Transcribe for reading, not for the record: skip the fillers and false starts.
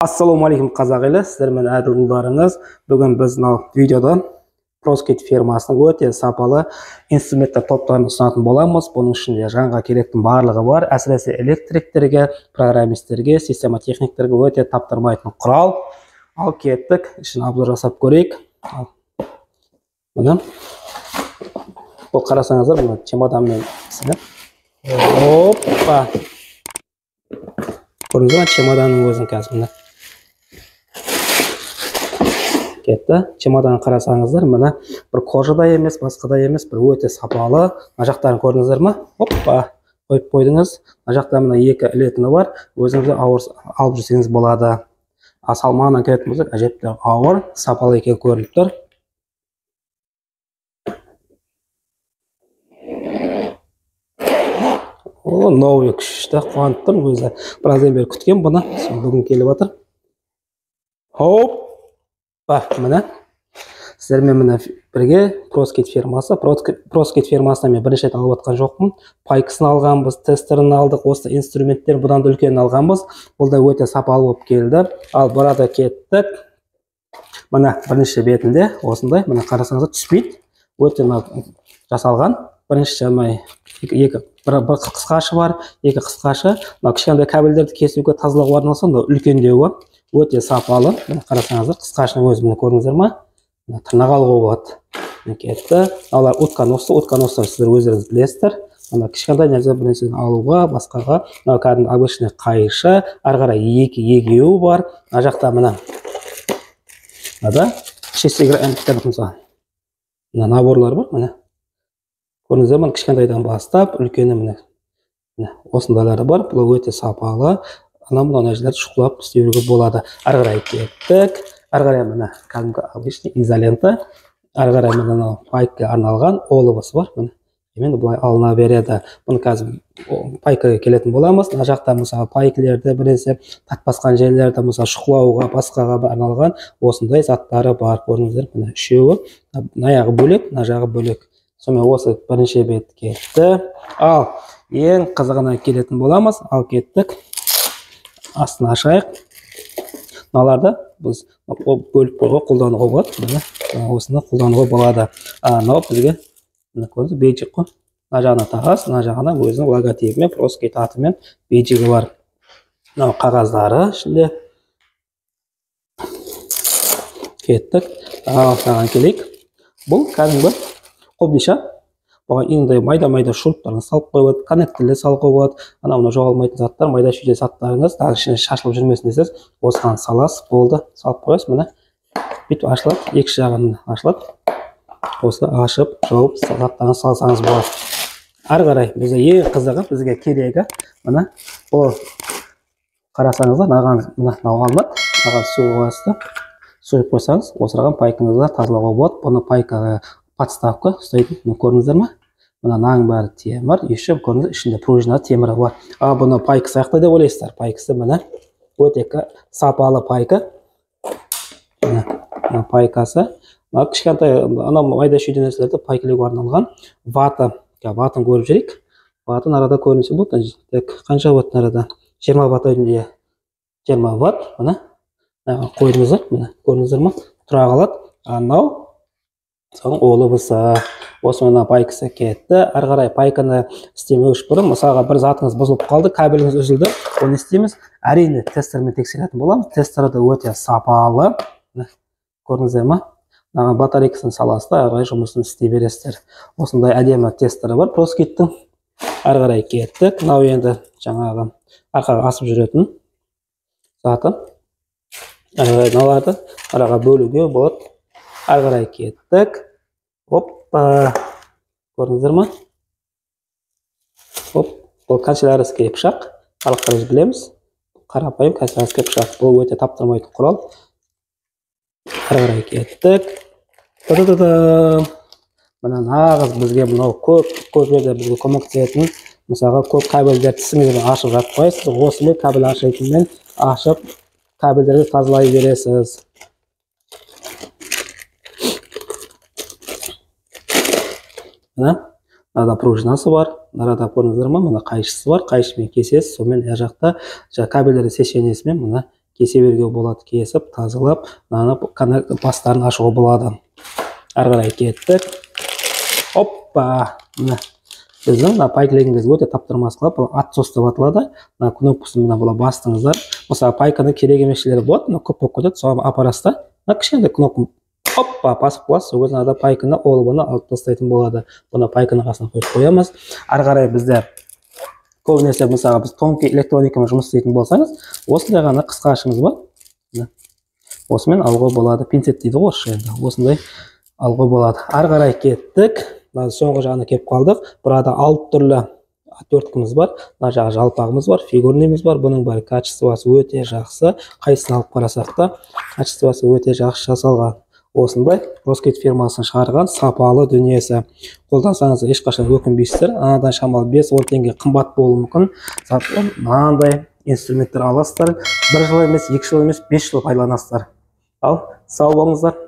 Ассалаумағалейкум қазақ елі, сіздермен Әділ ұлдарыңыз. Бүгін біз мынау видеода Proskit фирмасының өте сапалы инструменттер топтарын ұсынатын боламыз. Бұның ішінде жанға керектің барлығы бар. Әсіресе электриктерге, программистерге, система техниктерге өте таптырмайтын құрал. Ал кеттік, ішін обзор жасап көрейік. Міне. Бұл қарасаңыздар, мына чемоданмен сіліп. Опа! Көрдіңіздер ме, чемоданның өзін қазір міне. Кетті. Чемодан қарасаңыздар, міне бір кожада емес, басқада емес, бір өте сапалы. Мына жақтарын көрдіңіздер ме? Опа! Қойып қойдыңыз. Мына жақта мына екі ілетіні бар. Өзіңіз ауыр алып жүрсеңіз болады. А салмағынан келетін болсақ, әжептәуір ауыр, сапалы екені көрініп тұр. О, новый күшті, қуанып тұрмын өзі. Біраздан бері күткен бұны, соны бүгін келіп жатыр. Хоп! Міне. Сіздермен міне бірге Proskit фирмасы. Proskit фирмасынан мен бірінші рет алып жатқан жоқпын. Пайкасын алғанбыз, тестерін алдық, осы инструменттер бұдан да үлкенін алғанбыз. Бұл да өте сапалы болып келді. Ал burada кеттік. Міне бірінші бетінде осындай, міне қарасаңыздар түспейді. Өте жасалған. Бірінші мына екі бір қысқашы бар, екі қысқашы. Мына кішкентай кабельдерді кесуге, тазалауға арналса, мына үлкендеуі өте сапалы. Міне қарасаңыздар, қысқашының өзі міне көрдіңіздер ма? Мына тырнақ алуға болады. Міне кетті. Алар утконосты, утконосты сіздер өздеріңіз білесіздер. Мына кішкентай нәрсе бір нәрсені алуға, басқаға. Мына кәдімгі обычный қайшы, ары қарай екі егеуі бар. Мына жақта мына мынада шестигранниктер мысалы. Мына наборлар бар, міне. Көрдіңіздер ме, кішкентайдан бастап үлкені міне. Міне осындайлары бар. Бұл өте сапалы. Ана мынау нәрселерді шұқылап істеуге болады. Ары қарай кеттік. Ары қарай міне кәдімгі обычный изолента. Ары қарай міне мынау пайкаға арналған оловосы бар. Міне енді былай алына береді. Бұны қазір пайкаға келетін боламыз. Мына жақта мысалы пайкілерді біресе татпасқан жерлерді мысалы шұқылауға, басқаға арналған осындай заттары бар. Көрдіңіздер, міне үшеуі. Мына жағы бөлек, мына жағы бөлек. Сонымен осы бірінші бет кетті. Ал ең қызығына келетін боламыз. Ал кеттік. Астын ашайық. Мыналарды біз бөліп қоюға қолдануға болады. Міне осыны қолдануға болады. Мынау бізге міне көрдіңіз, бейджик қой. Мына жағына тағасыз, мына жағына өзінің логотипімен, Proskit атымен бейджигі бар. Мынау қағаздары ішінде. Кеттік. Ал саған келейік. Бұл кәдімгі қобдиша. Бұған енді майда-майда шуруптарын салып қойып, коннекторлер салып қойып болады. Ана мына жоғалмайтын заттар, майда шүйде заттарыңыз, тағы ішіне шашылып жүрмесін десеңіз, осыған саласыз, болды, салып қоясыз, міне бүйтіп ашылады, екі жағын ашылады. Осы ашып, жауып, заттарыңызды салсаңыз болады. Ары қарай бізге ең қызығы, бізге керегі, міне бұл қарасаңыздар, мынаған мына алынады, мынаған су қоясыз да, су құйып қойсаңыз, осыраған пайкаңызды тазалауға болады. Бұны пайкаға подставка ұстайтын, мына көрдіңіздер ме? Мына наң бәрі темір, еще көрдіңіздер, ішінде пружина темірі бар. А бұны пайкасы аяқта деп ойлайсыздар. Пайкасы міне өте сапалы пайка. Міне мына пайкасы. Мына кішкентай ана майда шүйде нәрселерді пайкалауға арналған вата. Ватын көріп жүрейік. Ватын арада көрінсе болады. Так, қанша ватт арада? 20 ватт үйінде. 20 ватт. Міне қойдыңыздар, міне көрдіңіздер ме? Тұра қалады. Анау соның олыбысы. Осы мына пайкасы кетті. Ары қарай пайканы істемеу үшін бұрын, мысалға бір затыңыз бұзылып қалды, кабеліңіз үзілді, оны істейміз. Әрине тестермен тексеретін боламыз. Тестері де өте сапалы. Көрдіңіздер ме? Мына батарейкасын саласыз да, ары қарай жұмысын істей бересіздер. Осындай әдемі тестері бар Proskit'тің. Ары қарай кеттік. Мынау енді жаңағы арқаға асып жүретін заты. Ары қарай мыналарды араға бөлуге болады. Ары қарай кеттік. Оппа! Көрдіңіздер ме? Оп, бұл канцелярский пышақ. Барлықтарымыз білеміз. Қарапайым канцелярский пышақ. Бұл өте таптырмайтын құрал. Ары қарай кеттік. Та-та-та-та! Мына нағыз бізге мынау көп, көп жерде бізге көмектесетін, мысалға көп кабельдер тісіңізбен ашып жатпайсыз. Осымен кабель ашайтынмен ашып кабельдерді тазалай бересіз. Мына мынада пружинасы бар, мынада көрдіңіздер ме, мына қайшысы бар, қайшымен кесесіз, сонымен ар жақта кабельдерді сечениесімен мына Кесе беруге болады, кесіп, тазалап, мынаны бастарын ашуға болады. Ары қарай кеттік. Оппа, міне біздің мына пайка кезде өте таптырмас қылып, бұл отсос деп аталады. Мына кнопкасын мына бұла бастыңыздар. Мысалы, пайканың керек емес жерлері болады, мына көп болып кетеді, соған апарасыз да, мына кішкентай кнопка, оппа, басып қаласыз, сол кезде мынада пайканы, олбыны алып тастайтын болады. Бұны пайканың қасына қойып қоямыз. Ары қарай бізде көбінесе, мысалға, біз тонкий электроникамен жұмыс істейтін болсаңыз, осындай ғана қысқашымыз бар. Міне, осымен алуға болады. Пинцет дейді ғой орысша енді. Осындай алуға болады. Ары қарай кеттік. Мына соңғы жағына келіп қалдық. Burada 6 түрлі отверткамыз бар. Мына жағы жалпағымыз бар, фигурныйымыз бар. Бұның бәрі качествосы өте жақсы. Қайсысын алып қарасақ та, качествосы өте жақсы жасалған. Осындай Роскет фирмасының шығарған сапалы дүниесі. Қолдансаңыз, ешқашан өкінбейсіздер. Анадан шамалы 5-10 теңге қымбат болуы мүмкін. Зато мынандай инструменттер аласыздар. 1 жыл емес, 2 жыл емес, 5 жыл пайдаланасыздар. Ал, сау болыңыздар.